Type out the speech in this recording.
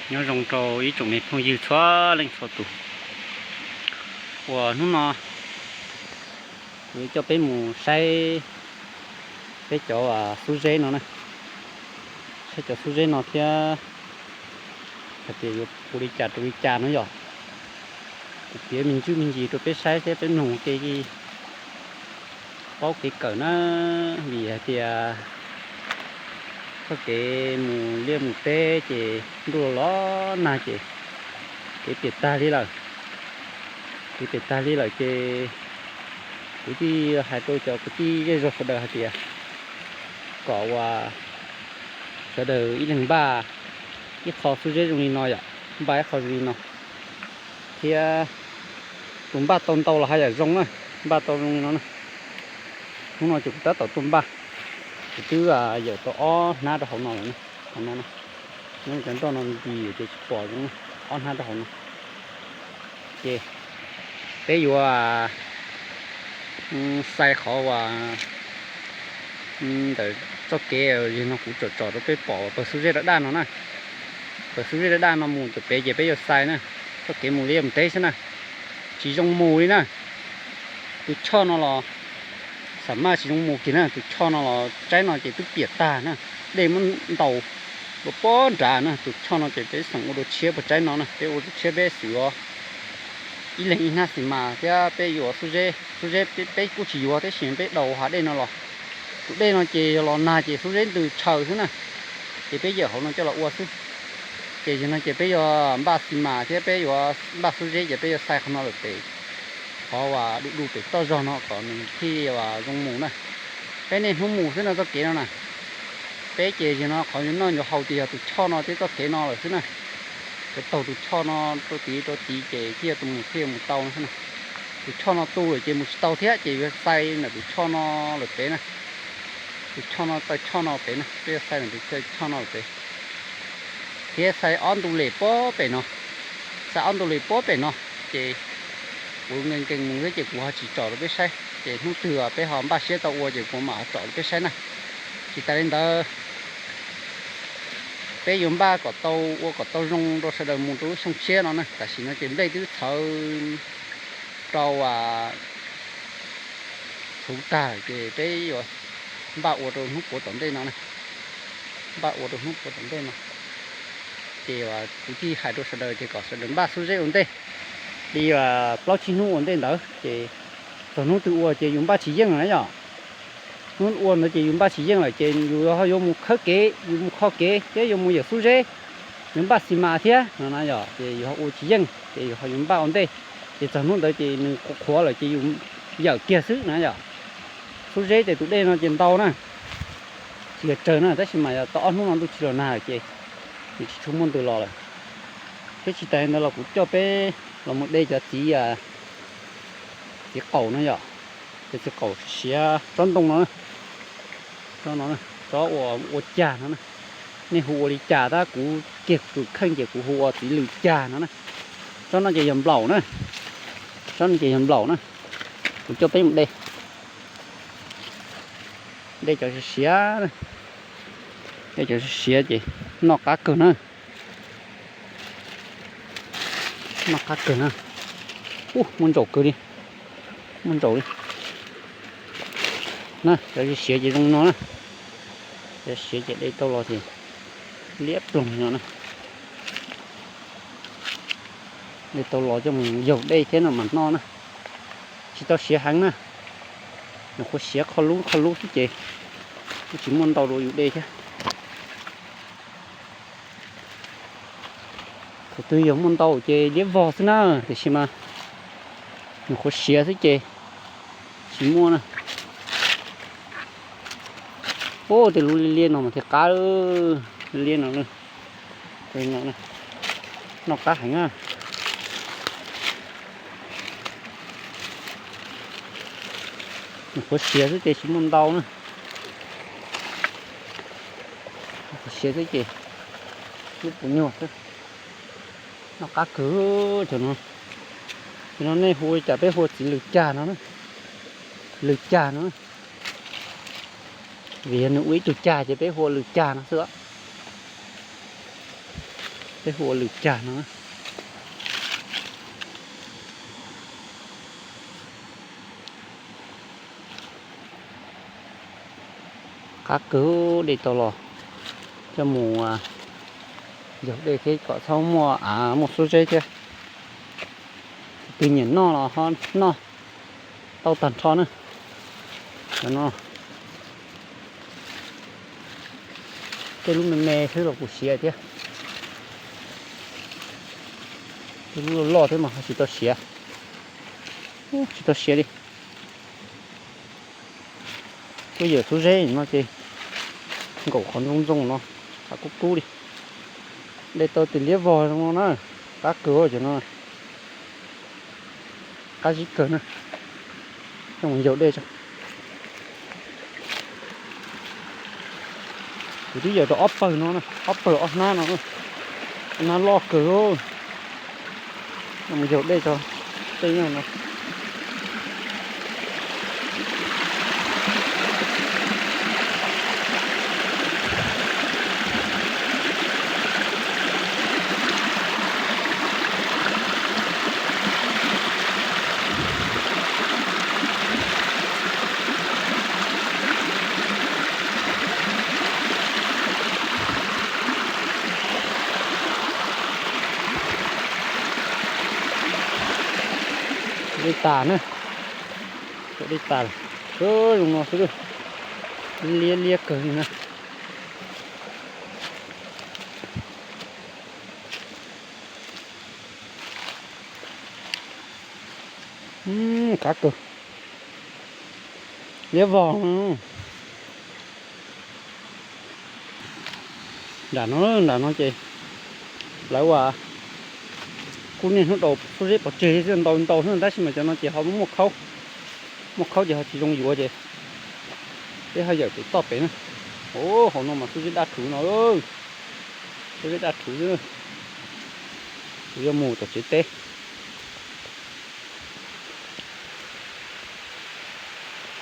Nyob zoo rau ib tsoom niam phooj ywg txhua leej txhua tus uas hnub no kuv yuav coj peb mus saib peb cov xub zeb no na, saib cov xub zeb no thiab hais tias yuav ua li cas rau li cas no yog. Kuv piav me ntsis me ntsis rau peb saib thiab peb mloog ua ke paub kev kawm na, vim hais tias txoj kev mus liaj mus teb ces ntuj los nag ces kev piam tag li lawm. Kev piam tag li lawm ces kuv thiaj hais rau cov kwv tij zej zog sawv daws hais tias kom uas sawv daws ib leeg npaj ib qho xub zeb zoo li no yom, npaj ib qho zoo li no thiab tus npaj tau ntau los haj yam zoo na, npaj tau zoo li no na. Hnub no ces kuv tab tom tuaj npaj, kuv twb yawm tau ob hnab rau hauv no lawm, hauv no, nyob cov nroj no ncig ces tsis pom zoo, ob hnab rau hauv no. Ces peb yuav xais qhov uas ntawm txoj kev yog no kuv tsom tsom rau peb pom pawg xub zeb daj daj no na. Pawg xub zeb daj daj no mus tom pem ces peb yuav xais na, txoj kev mus liaj mus teb xwb na, tsis zoo mus li na. Tus choj no los xam maj tsis zoo mus kiag na, tus choj no los tsaib no ces twb piam tag na, dej muab ntaus ua pob nrad na. Tus choj no ces peb xeem ua dua tshiab puas tsaib no na, peb ua dua tshiab peb xwm os. Ib leeg ib hnab xis mas thiab peb yuav xub zeb, xub zeb peb kuj tsis yuav tab sis peb daus hav dej no los. Tus dej no ces yog los nag ces xub zeb ntws tshaws xwb na, ces peb yawm hauv no coj los ua xwb. Ces yog no ces peb yuav npaj xis mas thiab peb yuav npaj xub zeb ces peb yuav xais qhov no lawm pem, qhov uas du du pem toj zog no kom nws thiaj zoo mus na. Peb niaj hnub mus xwb no txoj kev no na. Peb ces yog no qhov yuav noj yuav haus ces yog tus choj no thiab txoj kev no lawm xwb na. Yuav taug tus choj no rau tid rau tid ces thiaj tus mus thiaj mus tau no xwb na. Tus choj no tu lawm ces mus tsis tau thiab ces yuav xais ntawm tus choj no lawm pem na. Tus choj no, taw choj no pem na, peb yuav xais ntawm tus taw choj no lawm pem. Thiab xais ob ntu lem pob pem no, xais ob ntu lem pob pem no, ces kuv nkees nkees mus xwb ces kuv ho tsis tsom rau peb saib, ces hnub twg peb ho npaj siab tau ua ces kuv mam tsom rau peb saib na. Tsis tas li ntawd, peb yuav npaj kom tau, ua kom tau zoo rau sawv daws mus rau lub xyoo tshiab no na. Tam sim no ces nplej twb txhawv rau txhuv tag ces peb yuav npaj ua rau hnub puav tom ntej no na. Npaj ua rau hnub puav tom ntej no. Ces kuv thiaj hais rau sawv daws tias kom sawv daws npaj xub zeb ua ntej li plaub tsib hnub ua ntej ntawd ces txog hnub twg ua ces yus npaj tsis yeej lawm na yom. Hnub ua ntawd ces yus npaj tsis yeej lawm ces yus ho yuav mus khawb kev, yus mus kho kev thiab yuav mus yawm xub zeb, yuav npaj xis mas thiab no na yom, ces yus ho ua tsis yeej ces yus ho yuav npaj ua ntej. Ces txog hnub ntawd ces nws qhuav qhuav lawm ces yus yawm kiag xwb na yom. Xub zeb ces tus dej no ces ntau na, tsis yog tsawg na, tab sis mas yog tau ob hnub no ntuj tsis los nag lawm ces nws tsis tshua muaj ntws los lawm. Thiab tsis tas li ntawd los kuv coj peb los mus de cov txiv, txiv qaum no yom, cov txiv qaum siav tsob ntoo no, tsob no, tsob uas ua cag no na. Nej hu ua li cas tab kuv kiag tus kheej ces kuv hu ua txiv lws cag no na. Tsob no ces yog nplaum na, tsob no ces yog nplaum na. Kuv coj peb mus de, de cov siav siav, de cov siav siav ces noj qab kawg na. Noj qab kawg na. Ub, muaj ntsaum kawg li, muaj ntsaum li. Na, cov siav ces zoo no na. Cov siav ces de tau los ces liab ploog no na. De tau los coj mus yaug dej thiab no mas noj na. Tsis tau siav heev na, nyuam qhuav siav qho lub qho lub xwb ces kuj tsis muaj ntau rau yus de thiab. Thaum twg yog muaj ntau ces liab vog xwb na, tiam sis mas nyuam qhuav siav xwb ces tsis muaj na. Ub, tej lub liab liab no mas thiaj qab, liab liab no, noj qab heev na. Nyuam qhuav siav xwb ces tsis muaj ntau na. Nyuam qhuav siav xwb ces lub puas nyuag xwb. Noj qab kawg cov no. Cov no nej hu li cas peb hu ua txiv lws cag no na. Lws cag no na. Vim yog nws ua ib tug cag ces peb hu ua lws cag no xwb os. Peb hu ua lwm cag no. Qab kawg, dej tau los coj mus yaug dej thiab kom txhob muaj av muaj xuab zeb thiab. Tus twg nyiam noj los ho noj tau tag nrho na. Cov no tej lub me me xwb los kuj siav thiab. Tej lub loj loj thiab mas ho tsis tau siav. Tsis tau siav li. Tuaj yawm xuab zeb no ces nkaum qhov ntxoog ntxoog no, qab kub kub li. Dej tau tus liab vog zoo no na, qab kawg cov no. Qab zib kawg na. Coj mus yaug dej tso. Kuv twb yaws tau ob pawg no, ob pawg ob hnab no, hnab loj kawg. Coj mus yaug dej tso, tej nyob no. Dej tas na, dej tas, zoo no xwb, liab liab kawg li na. Qab kawg, liab vog. Nram no, nram no ces lawv ua kuj niaj hnub daus xuab zeb pov tseg xwb, ntau ntau xwb, tab sis mas cov no ces ho muaj khaub, muaj khaub ces ho tsis zoo yuav ces peb ho yawm pem toj pem na. Hauv no mas xuab zeb daj rhuv no, xuab zeb daj rhuv xwb. Kuv yuav mus tom tsev teb.